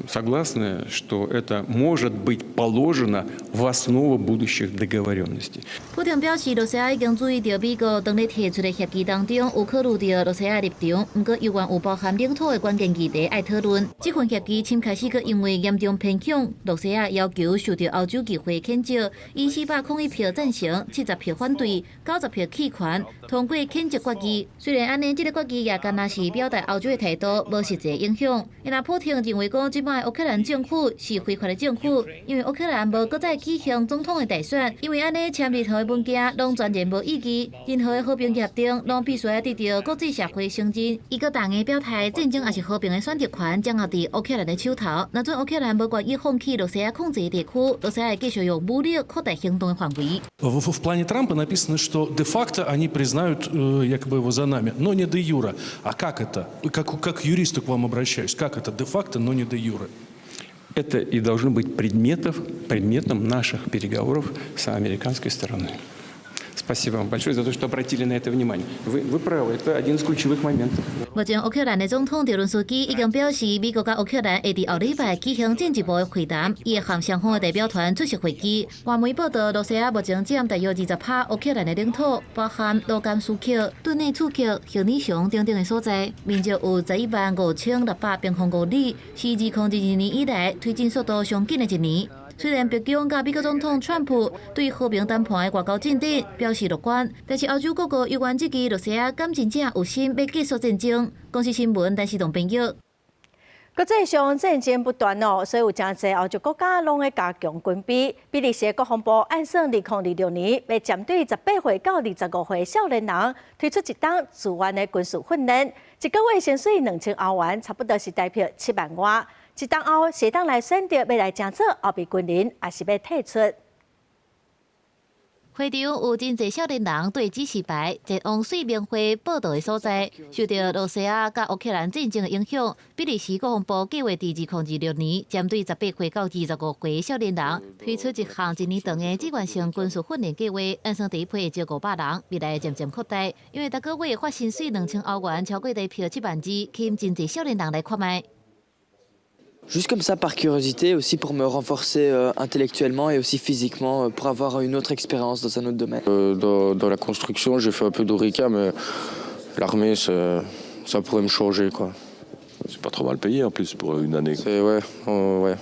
согласны, что это может быть положено в основу будущих договоренностей. 普廷表示，羅西亞已經注意到美國當咧提出的協議當中有考慮著羅西亞立場，毋過猶原有包含領土的關鍵議題愛討論。這份協議先開始閣因為嚴重偏向羅西亞要求受著歐洲議會譴責，以401票贊成、70票反對、90票棄權通過譴責決議。雖然按呢，這個決議也干焦是表達歐洲的態度，無實際影響。因為普廷認為講，這擺烏克蘭政府是非法的政府，因為烏克蘭無閣再舉行總統的大選，因為按呢簽任何的文件攏全然無意義，任何的和平協定攏必須愛得著國際社會承認。伊閣逐个表態，戰爭抑是和平的選擇權掌握佇烏克蘭的手頭。若準烏克蘭無願意放棄羅西亞控制的地區，羅西亞會繼續用武力擴大行動的範圍。 В плане Трампа написано, что де-факто они признают якобы его за нами, но не де-юре. А как это? Как к юристу к вам обращаюсь. Как это де-факто, но не де-юре? Это и должно быть предметом наших переговоров с американской стороной. Спасибо вам большое за то, что обратили на это внимание. Вы правы, это один из ключевых моментов. 目前烏克蘭的總統澤倫斯基已經表示，美國佮烏克蘭會佇後禮拜舉行進一步的會談，伊會和雙方的代表團出席會議。外媒報道，羅西亞目前佔大約20%烏克蘭的領土，包含盧甘斯克、頓涅茨克、赫爾松等等的所在，面積有115,600平方公里，是2022年以來推進速度上緊的一年。雖然白宮佮美國總統川普對和平談判的外交進展表示樂觀，但是歐洲各國猶原質疑羅西亞敢真正有心欲結束戰爭。公視新聞，陳世棟編譯。國際上戰爭不斷哦，所以有誠濟歐洲國家攏咧加強軍備。比利時國防部按算2026年，欲針對18歲到25歲少年人推出一檔自願的軍事訓練，一個月薪水2000歐元，差不多是台幣7萬外。一冬後，會當來選擇欲來成做後備軍人，抑是欲退出。會場有真濟少年人對指示牌前往說明會報到的所在。受著羅西亞佮烏克蘭戰爭的影響，比利時國防部計劃佇2026年，針對18歲到25歲少年人推出一項一年長的志願性軍事訓練計劃，按算第一批會招500人，未來漸漸擴大。因為逐個月發薪水2000歐元，超過台幣7萬二，吸引真濟少年人來看覓。 Juste comme ça, par curiosité, aussi pour me renforcer intellectuellement et aussi physiquement, pour avoir une autre expérience dans un autre domaine. Dans la construction, j'ai fait un peu d'horeca, mais l'armée, ça pourrait me changer, quoi. C'est pas trop mal payé en plus pour une année. C'est ouais.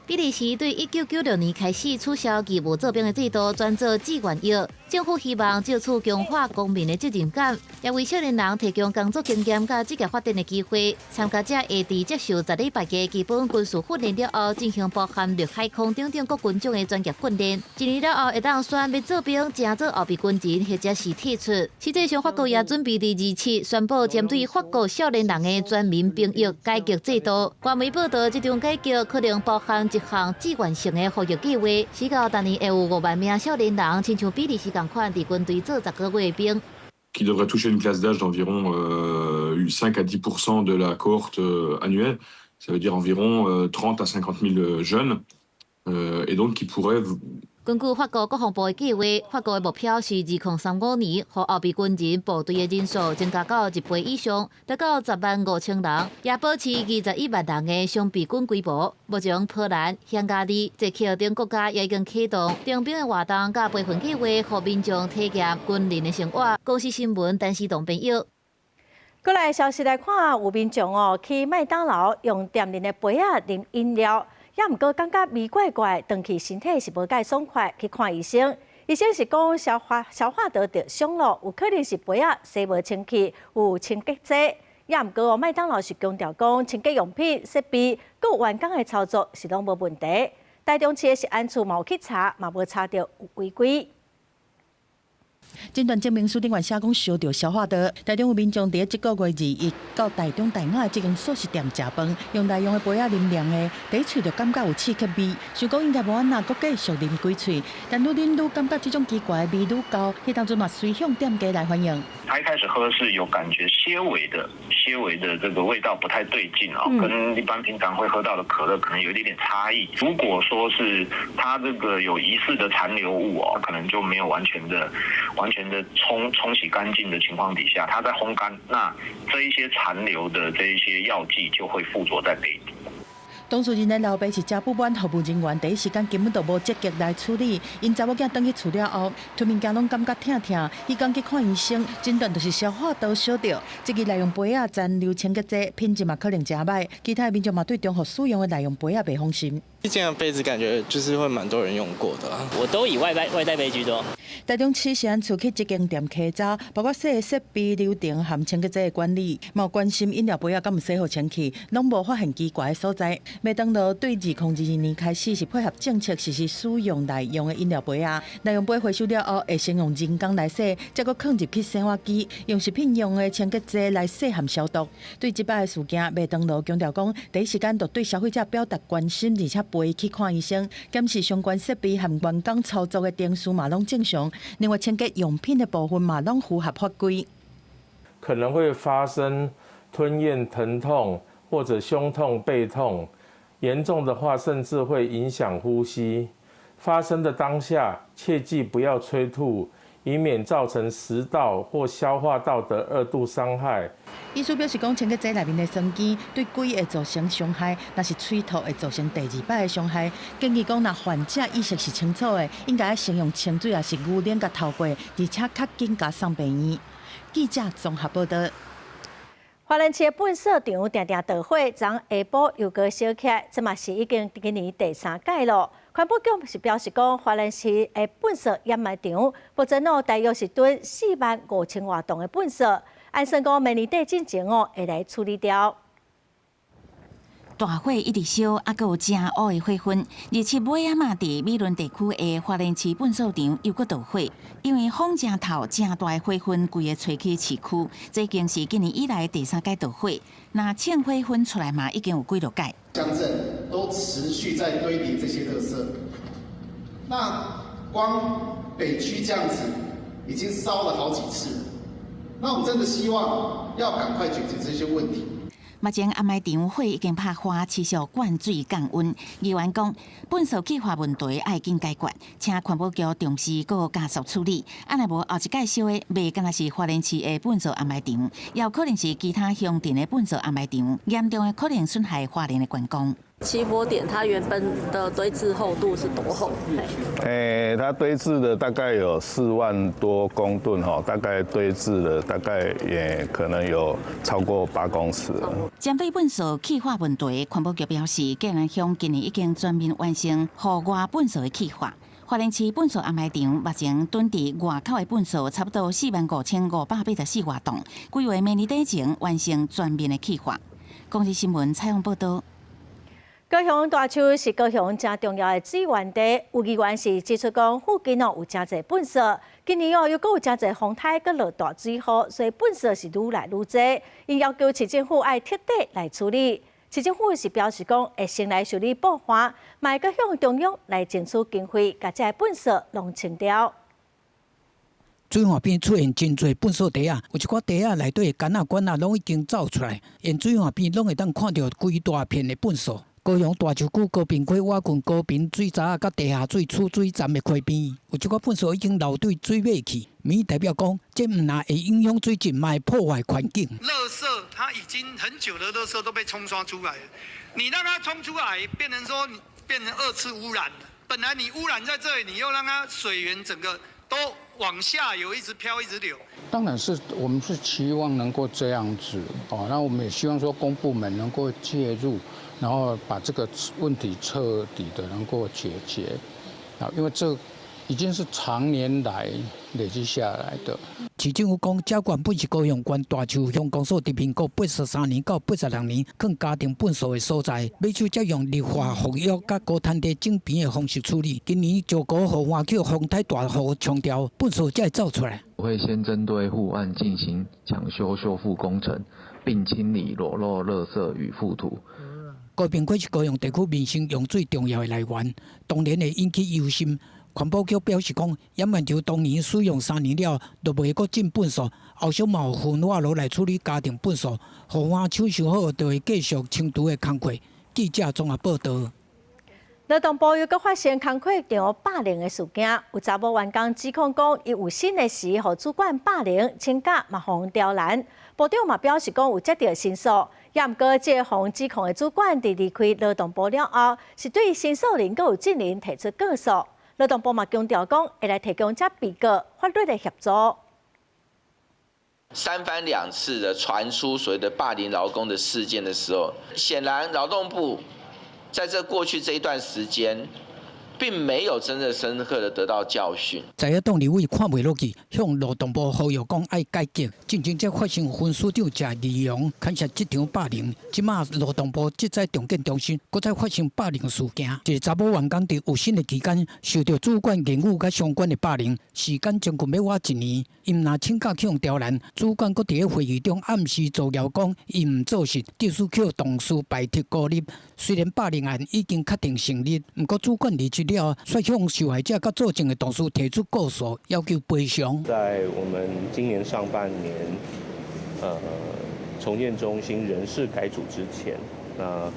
比利時對1996年開始取消義務做兵的制度，轉做志願役。政府希望藉此強化公民的責任感，也為少年人提供工作經驗佮職業發展的機會。參加者會佇接受10禮拜的基本軍事訓練了後，進行包含陸海空等等各軍種的專業訓練。一年了後，會當選欲做兵、成做後備軍人，或者是退出。實際上，法國也準備佇27宣布針對法國少年人的全民兵役改革制度。官媒報道，這場改革可能包含一項志願性的服役計劃，使到逐年會有5萬名少年人，親像比利時仝款，佇軍隊做10個月的兵。 Qui devrait toucher une classe d'âge d'environ 5 à 10 de la cohorte annuelle, ça veut dire environ 30 à 50 000 jeunes, et donc qui pourraient 根據法國國防部的計劃，法國的目標是2035年，予後備軍人部隊的人數增加到一倍以上，達到10萬5千人，也保持21萬人的常備軍規模。目前，波蘭、匈牙利、捷克等國家也已經啟動徵兵的活動佮培訓計劃，予民眾體驗軍人的生活。公視新聞，陳思棟編譯。過來消息來看，有民眾哦去麥當勞用店內的杯仔啉飲料。也毋過感覺味怪怪，轉去身體是無介爽快，去看醫生。醫生是講消化道著傷咯，有可能是杯仔洗無清氣，有清潔劑。也毋過麥當勞是強調講清潔用品設備、閣員工的操作是攏無問題。台中市的食安處嘛有去查，嘛無查著有違規。診斷證明書頂懸寫講燒著消化道，台中有民眾佇這個月21到台中大雅這間速食店食飯，用內用的杯仔啉涼的，第一喙就感覺有刺激味，想講應該無按怎，閣繼續啉幾喙，但愈啉愈感覺這種奇怪的味愈厚，彼當陣嘛隨向店家來反映。他一開始喝是有感覺些微的、些微的這個味道不太對勁哦，跟一般平常會喝到的可樂可能有一點點差異。如果說是它這個有疑似的殘留物哦，可能就沒有完全的沖洗乾淨的情況底下，它在烘乾，那這一些殘留的這一些藥劑就會附着在杯底。當事人的老爸是食不滿服務人員，第一時間根本就無積極來處理。𪜶查某囝轉去厝了後，吞物件攏感覺疼疼，彼工去看醫生，診斷就是消化道燒著。這个內用杯仔殘留清潔劑，品質嘛可能誠䆀。其他的民眾嘛對重複使用的內用杯仔袂放心。這樣杯子感覺就是會蠻多人用過的。我都以外帶杯居多。台中市食安處去這間店稽查，包括洗設備流程和清潔劑的管理，嘛有關心飲料杯仔敢有洗好清氣，攏無發現奇怪的所在。麥當勞對2022年開始是配合政策實施使用內用的飲料杯仔，內用杯回收了後會先用人工來洗，再閣囥入去洗碗機，用食品用的清潔劑來洗和消毒。對這擺的事件，麥當勞強調講，第一時間就對消費者表達關心，而且陪去看醫生，檢視相關設備和員工操作的程序嘛攏正常。另外，清潔用品的部分嘛攏符合法規。可能會發生吞嚥疼痛或者胸痛、背痛，嚴重的話甚至會影響呼吸。發生的當下，切記不要催吐，以免造成食道或消化道的二度傷害。醫師表示講，清潔劑內面的酸鹼對胃會造成傷害，若是喙吐會造成第二擺的傷害。建議講，若患者意識是清楚的，應該先用清水抑是牛奶共頭過，而且較緊共送病院。記者綜合報道。花蓮市的糞掃場定定著火，昨下晡又閣燒起來，這嘛是已經今年第三屆咯。環保局是表示講，花蓮市的糞掃掩埋場，目前哦大約是囤4萬5千外噸的糞掃，按算講明年底進前哦會來處理掉。大火一直燒，猶閣有誠烏的火雲。27尾仔嘛，佇美崙地區的花蓮市糞掃場又閣著火，因為風誠透，誠大的火雲規个吹去市區。這已經是今年以來第三屆著火。若稱火雲出來嘛，已經有幾落擺。鄉鎮都持續在堆疊這些垃圾。那光北區這樣子已經燒了好幾次。那我們真的希望要趕快解決這些問題。目前掩埋場火已經拍花，持續灌水降溫。議員講，糞掃氣化問題愛緊解決，請環保局重視閣加速處理。啊，若無後一擺燒的，袂干焦是花蓮市的糞掃掩埋場，也有可能是其他鄉鎮的糞掃掩埋場，嚴重的可能損害花蓮的觀光。起火點它原本的堆置厚度是多厚？欸，它堆置的大概有4萬多公噸哈，大概堆置了大概也可能有超過8公尺。針對糞掃氣化問題，環保局表示，嘉南鄉今年已經全面完成戶外糞掃的氣化。花蓮市糞掃掩埋場目前囤佇外口的糞掃差不多45,584外噸，規劃明年底前完成全面的氣化。公視新聞採訪報道。高雄大樹是高雄誠重要的水源地，有議員是指出講，附近哦有誠濟糞掃，今年哦又閣有誠濟風颱，閣落大水雨，所以糞掃是愈來愈濟。𪜶要求市政府愛徹底來處理。市政府是表示講，會先來受理報案，嘛會閣向中央來爭取經費，共這个糞掃攏清掉。水岸邊出現真濟糞掃袋仔，有一寡袋仔內底的桿仔管仔攏已經走出來，沿水岸邊攏會當看著規大片的糞掃。高雄大樹區高屏溪倚近高屏水閘仔佮地下水儲水站的溪邊，有一寡糞掃已經流對水尾去，物代表講，這毋但會影響水質，嘛會破壞環境。垃圾它已經很久的垃圾都被沖刷出來了，你讓它沖出來，變成說變成二次污染。本來你污染在這裡，你又讓它水源整個都往下游一直飄一直流。當然是我們是期望能夠這樣子哦，那我們也希望說公部門能夠介入。然後把這個問題徹底的能夠解決，啊，因為這已經是長年來累積下來的。市政府講，這原本是高雄縣大樹鄉公所佇民國83年到86年，囥家庭糞掃的所在，尾手才用綠化復育佮高灘地整平的方式處理。今年石鼓雨戶去風颱大雨沖掉，糞掃才會走出來。我會先針對護岸進行搶修修復工程，並清理裸露垃圾與覆土。高屏溪是高雄地區民生用水重要的來源，當然會引起憂心。環保局表示講，掩埋場當年使用3年了，就袂閣進糞掃，後續嘛有焚化爐來處理家庭糞掃，予戶搶修好，就會繼續清除的工課。記者綜合報道。勞動部又閣發生工課場霸凌的事件，有查某員工指控講，伊有薪的時，予主管霸凌，請假嘛予刁難。部長嘛表示講有接著申訴，也毋過這個予指控的主管佇離開勞動部了後，是對申訴人閣有證人提出告訴。勞動部嘛強調講，會來提供遮被告法律的協助。三番兩次的傳出所謂的霸凌勞工的事件的時候，顯然勞動部在這過去這一段時間，並沒有真正深刻的得到教訓。在野黨立委看袂落去，向勞動部呼籲講愛改革。進前才發生分署長食魚籠，牽涉職場霸凌。這馬勞動部職災重建中心，閣再發生霸凌事件。一個查某員工佇有薪的期間，受著主管言語佮相關的霸凌，時間將近欲倚一年。伊毋但請假去予刁難，主管閣佇咧會議中暗示造謠講伊毋做事，致使予同事排斥孤立。雖然霸凌案已經確定成立，毋過主管離職了，卻向受害者佮作證的同事提出告訴，要求賠償。在我們今年上半年，重建中心人事改組之前，那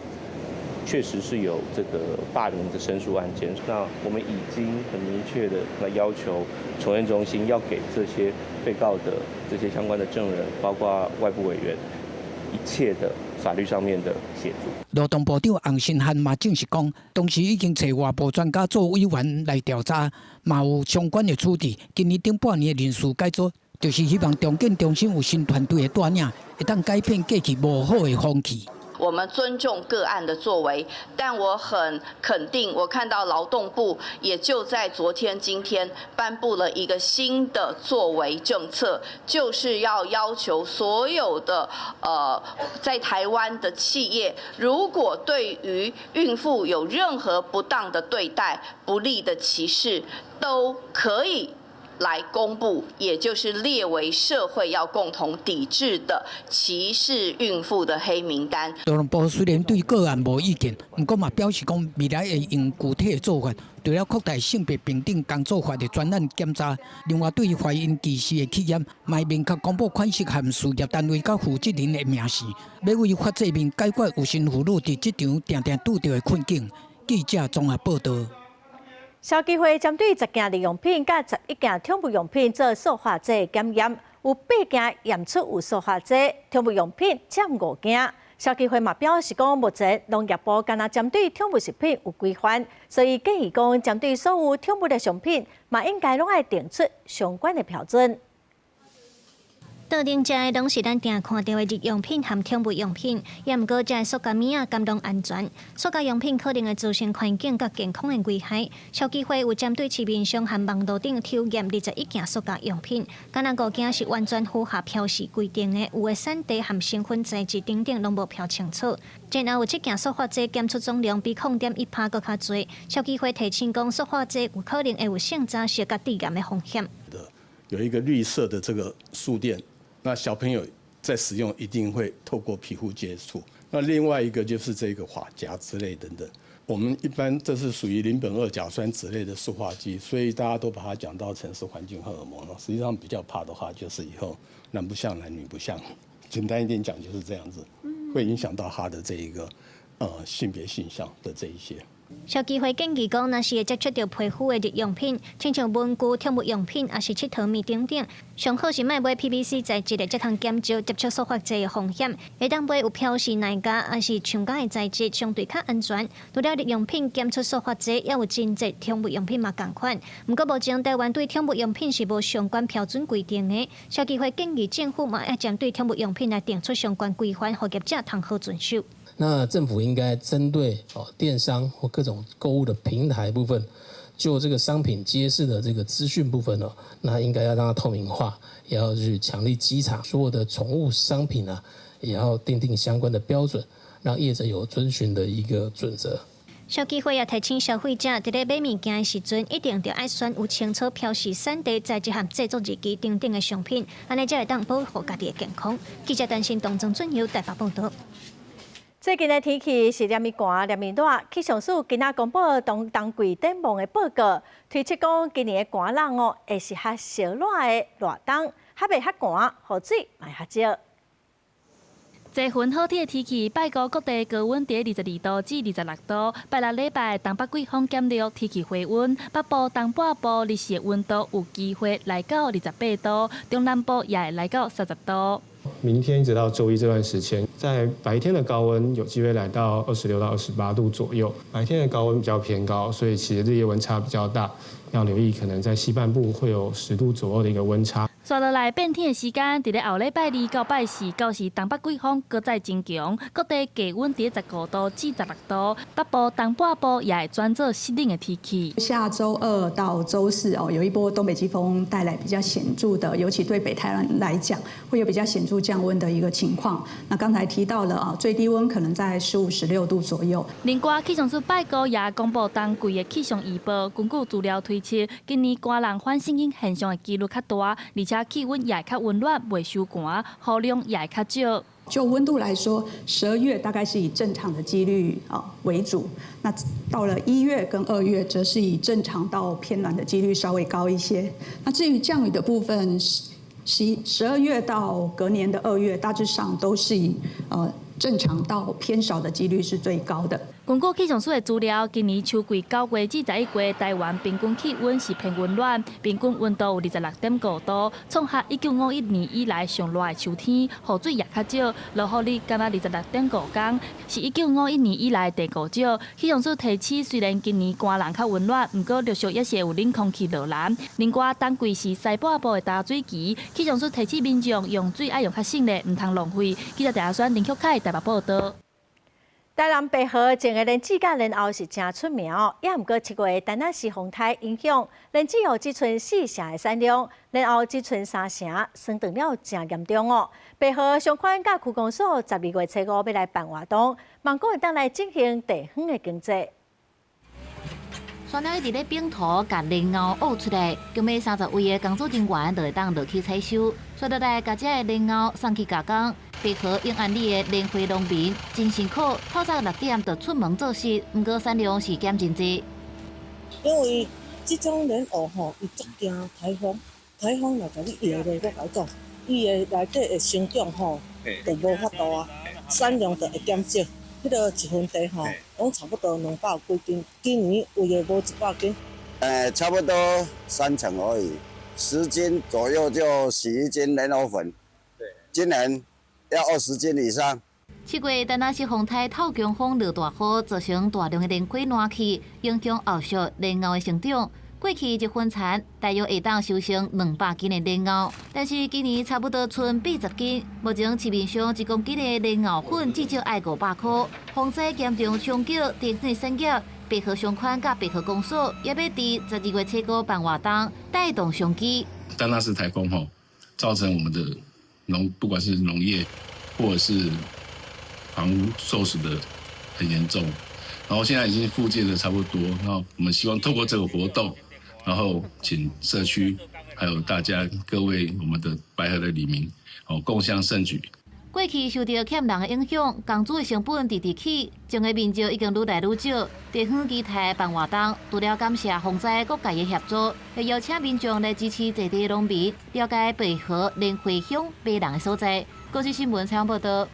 确实是有这个霸凌的申诉案件。那我们已经很明确的来要求重验中心要给这些被告的这些相关的证人，包括外部委员，一切的法律上面的协助。劳动部长洪申翰嘛证实讲，当时已经揣外部专家做委员来调查，嘛有相关的处置。今年顶半年的人事改组，就是希望重建中心有新团队的带领，会当改变过去无好的风气。我们尊重个案的作为，但我很肯定，我看到劳动部也就在昨天、今天颁布了一个新的作为政策，就是要要求所有的在台湾的企业，如果对于孕妇有任何不当的对待、不利的歧视，都可以来公布，也就是列为社会要共同抵制的歧视孕妇的黑名单。劳动部虽然对个案无意见，毋过嘛表示讲未来会用具体的做法，除了扩大性别平等工作法的专案检查，另外对怀孕歧视的企业，嘛明确公布款式和事业单位佮负责人的名姓，欲为法制面解决有身妇女伫职场定定拄著的困境。记者综合报道。消基会针对10件日用品佮11件宠物用品做塑化剂检验，有8件验出有塑化剂，宠物用品占5件。消基会嘛表示讲，目前农业部干焦针对宠物食品有规范，所以建议讲，针对所有宠物的商品，嘛应该拢爱定出相关的标准。桌顶食的拢是咱定看著的日用品和宠物用品，也毋过这塑胶物仔敢拢安全？塑胶用品可能会造成环境佮健康的危害。消基会有针对市面上和网路顶抽验21件塑胶用品，敢若5件是完全符合标示规定的，有的产地和成分材质等等拢无标清楚。然后有7件塑化剂检出总量比0.1%阁较济。消基会提醒讲，塑化剂有可能会有性早熟佮致癌的风险。有一个绿色的这个塑垫。那小朋友在使用一定会透过皮肤接触。那另外一个就是这个发夹之类等等。我们一般这是属于邻苯二甲酸酯类的塑化剂，所以大家都把它讲到成是环境荷尔蒙了。实际上比较怕的话，就是以后男不像男，女不像女。简单一点讲就是这样子，会影响到他的这一个性别性向的这一些。消基会建议讲，若是会接触著皮肤的日用品，亲像文具、宠物用品，抑是𨑨迌物等等，上好是莫买 PVC 材质的，才通减少接触塑化剂的风险。会当买有标示耐胶抑是橡胶的材质，相对较安全。除了日用品检出塑化剂，也有真济宠物用品嘛仝款。毋过目前台湾对宠物用品是无相关标准规定的。消基会建议政府嘛爱针对宠物用品来定出相关规范，予业者通好遵守。那政府应该针对电商或各种购物的平台部分，就这个商品揭示的这个资讯部分呢，那应该要让它透明化，也要去强力稽查所有的宠物商品啊，也要订定相关的标准，让业者有遵循的一个准则。消基会也提醒消费者，伫咧买物件的时阵，一定著爱选有清楚标示产地、材质和制作日期等等的商品，按呢才会当保护家己的健康。记者陈新东、曾俊佑台北报道。最近的天气是连绵寒、连绵热。气象署今仔公布冬冬季展望的报告，推测讲今年的寒冷哦，会是较烧热的热冬，较袂较寒，雨水嘛较少。济云好天的天气，拜五各地高温伫22度至26度。拜六礼拜东北季风减弱，天气回温。北部、东半部日时的温度有机会来到28度，中南部也会来到30度。明天一直到周一这段时间，在白天的高温有机会来到26到28度左右。白天的高温比较偏高，所以其实日夜温差比较大，要留意可能在西半部会有10度左右的一个温差。煞落来变天的时间，伫咧后礼拜二到拜四，到时东北季风阁再增强，各地低温伫15度至16度，北部、东半部也会转做湿冷的天气。下周二到周四哦，有一波东北季风带来比较显著的，尤其对北台湾来讲，会有比较显著降温的一个情况。那刚才提到了啊，最低温可能在15、16度左右。另外，气象署拜五也公布冬季的气象预报，根据资料推测，今年寒冷反圣婴现象的几率较大，而且气温也会较温暖，袂伤寒，雨量也会较少。就温度来说，12月大概是以正常的几率啊为主，那到了1月跟2月，则是以正常到偏暖的几率稍微高一些。那至于降雨的部分，11、12月到隔年的2月，大致上都是以正常到偏少的几率是最高的。根據氣象署的資料，今年秋季9月至11月，台灣平均氣溫是偏溫暖，平均溫度有26.5度，創下1951年以來上熱的秋天。雨水也較少，落雨日干焦26.5工，是1951年以來第五少。氣象署提醒，雖然今年寒冷較溫暖，毋過陸續也是會有冷空氣落來。另外，冬季是西半部的焦水期，氣象署提醒民眾用水愛用較省咧，毋通浪費。記者鄭阿宣、林旭凱台北報道。台南白河種的蓮子佮蓮藕是誠出名哦，也毋過7月達那斯風颱影響，蓮子哦只賰四成的產量，蓮藕只賰三成，損斷了誠嚴重哦。白河鄉寬佮區公所12月初五欲來辦活動，望講會當來振興地方的經濟。山鳥一直咧冰塗，共蓮藕挖出來，共欲30位的工作人員就會當落去採收，紲落來共這个蓮藕送去加工。白河永安里的蓮花農民真辛苦，透早6點就出門做事，毋過產量是減真濟。因為這種蓮藕吼，伊足驚颱風，颱風來共你搖咧，我共你講，伊的內底的生長吼，就無法度啊，產量就會減少。彼个一分地吼，攏差不多200幾斤，今年有的無100斤。差不多三成而已，10斤左右就洗1斤蓮藕粉。對，今年要20斤以上。7月，達那斯風颱透強風落大雨，造成大量的蓮花爛去，影響後續蓮藕的成長。過去一分田大約會當收成200斤的蓮藕，但是今年差不多賰80斤。目前市面上1公斤的蓮藕粉至少愛500箍。風災嚴重衝擊地方產業，白河鄉寬佮白河公所也欲佇12月初五辦活動，帶動商機。達那斯颱風吼，造成我們的農，不管是農業或者是房屋受損的很嚴重，然後現在已經復建的差不多，那我們希望透過這個活動，然後請社區還有大家各位我們的白河的里民哦，共襄盛舉。過去受著欠人的影響，工資的成本直直起，種的面積已經愈來愈少。地方期待辦活動，除了感謝洪災各界的協助，會邀請民眾來支持在地農民，了解白河蓮花鄉迷人的所在。公視新聞採訪報道。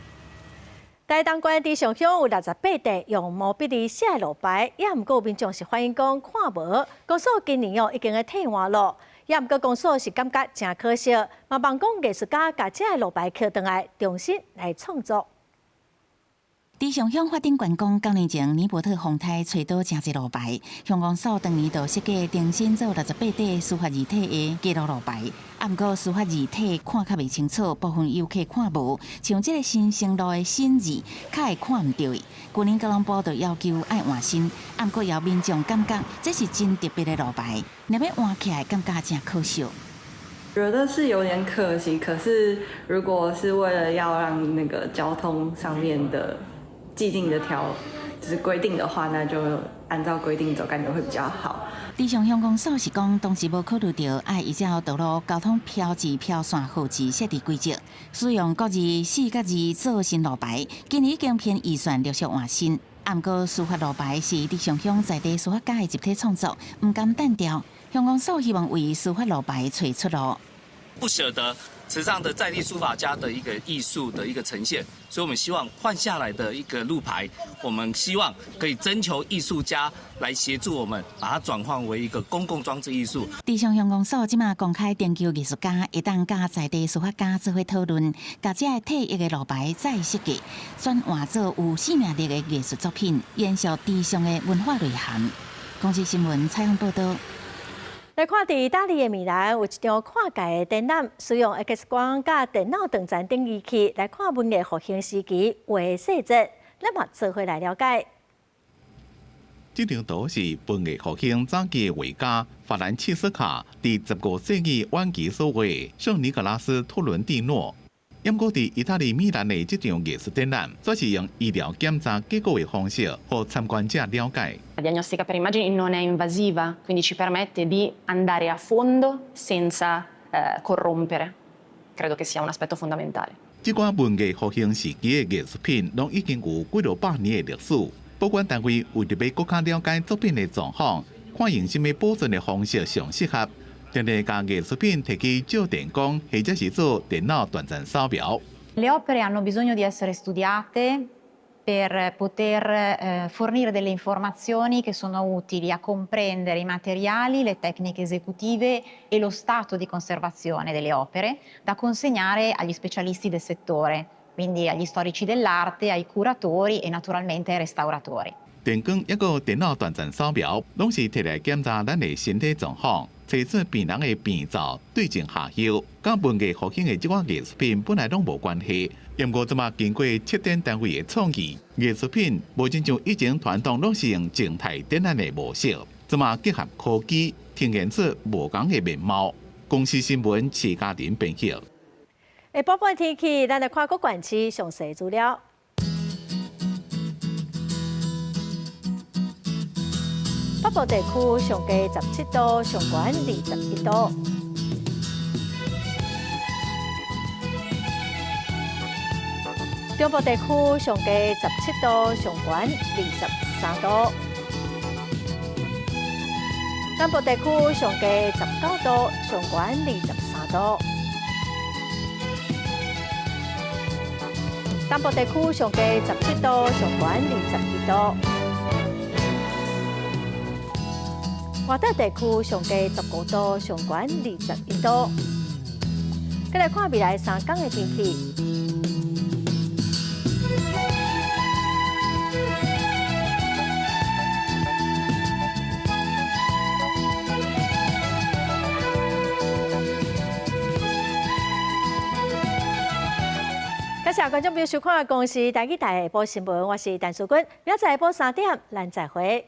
台東縣池上鄉有68塊用毛筆字寫的路牌，也毋過民眾是反映講看無，公所今年哦已經咧替換咯，也毋過公所是感覺誠可惜，嘛望講藝術家共這个路牌抾轉來重新來創作。池上鄉法定觀光9年前，尼伯特風颱吹倒誠濟路牌，鄉公所當年就設計重新做68塊書法字體的街路路牌。啊，毋過書法字體看較袂清楚，部分遊客看無，像這个新生路的新字，較會看毋著。舊年交通部就要求愛換新，啊，毋過有民眾感覺這是真特別的路牌，若欲換起來，感覺誠可惜。覺得是有點可惜，可是如果是為了要讓那個交通上面的既定的條就是規定的話，那就按照規定走，感覺會比較好。池上鄉公所是講，當時無考慮著愛依照道路交通標誌標線號誌設置規則，使用國字四角字做新路牌。今年已經編預算陸續換新。啊，毋過書法路牌是池上鄉在地書法家的集體創作，毋甘單調。鄉公所希望為書法路牌揣出路。不捨得池上的在地書法家的一個藝術的一個呈現，所以我們希望換下來的一個路牌，我們希望可以徵求藝術家來協助我們，把它轉換為一個公共裝置藝術。池上鄉公所這馬公開徵求藝術家，會當佮在地書法家做伙討論，共這个退役的路牌再設計，轉換做有生命力的藝術作品，延續池上的文化內涵。公視新聞採訪報道。來看，佇意大利的米蘭有一場跨界的展覽，使用 X 光佮電腦斷層等儀器來看文藝復興時期畫的細節，咱嘛做伙來了解。這張圖是文藝復興早期的畫家法蘭切斯卡佇15世紀晚期所畫的聖尼格拉斯托倫蒂諾。毋過佇意大利米蘭的這場藝術展覽，則是用醫療檢查結果的方式，予參觀者了解。 La diagnostica per immagini non è invasiva, quindi ci permette di andare a fondo senza corrompere. Credo che sia un aspetto fondamentale. 這款文藝復興時期的藝術品，攏已經有幾落百年的歷史。保管單位為著欲閣較了解作品的狀況，看用啥物保存的方式上適合，定定共藝術品提去照電光，或者是做電腦斷層掃描。 Le opere hanno bisogno di essere studiate Per poter fornire delle informazioni che sono utili a comprendere i materiali, le tecniche esecutive e lo stato di conservazione delle opere da consegnare agli specialisti del settore, quindi agli storici dell'arte, ai curatori e naturalmente ai restauratori. 电光抑阁电脑断层扫描，攏是提來檢查咱的身體狀況，找出病人的病灶，對症下藥。佮文藝復興的這款藝術品本來攏無關係，毋過這馬經過策展單位的創意，藝術品無親像以前傳統攏是用靜態展覽的模式，這馬結合科技，呈現出無仝的面貌。公視新聞徐嘉玲編輯。下晡半天氣，咱來看各縣市詳細資料。北部地區上低17度，上懸21度。中部地區上低17度，上懸23度。南部地區上低19度，上懸23度。東部地區上低17度，上懸21度。外島地區上低15度，上懸21度。再來看未來3天的天氣。感謝觀眾朋友收看《公視台語台》下晡新聞，我是陳淑君，明仔載下晡3點，咱再會。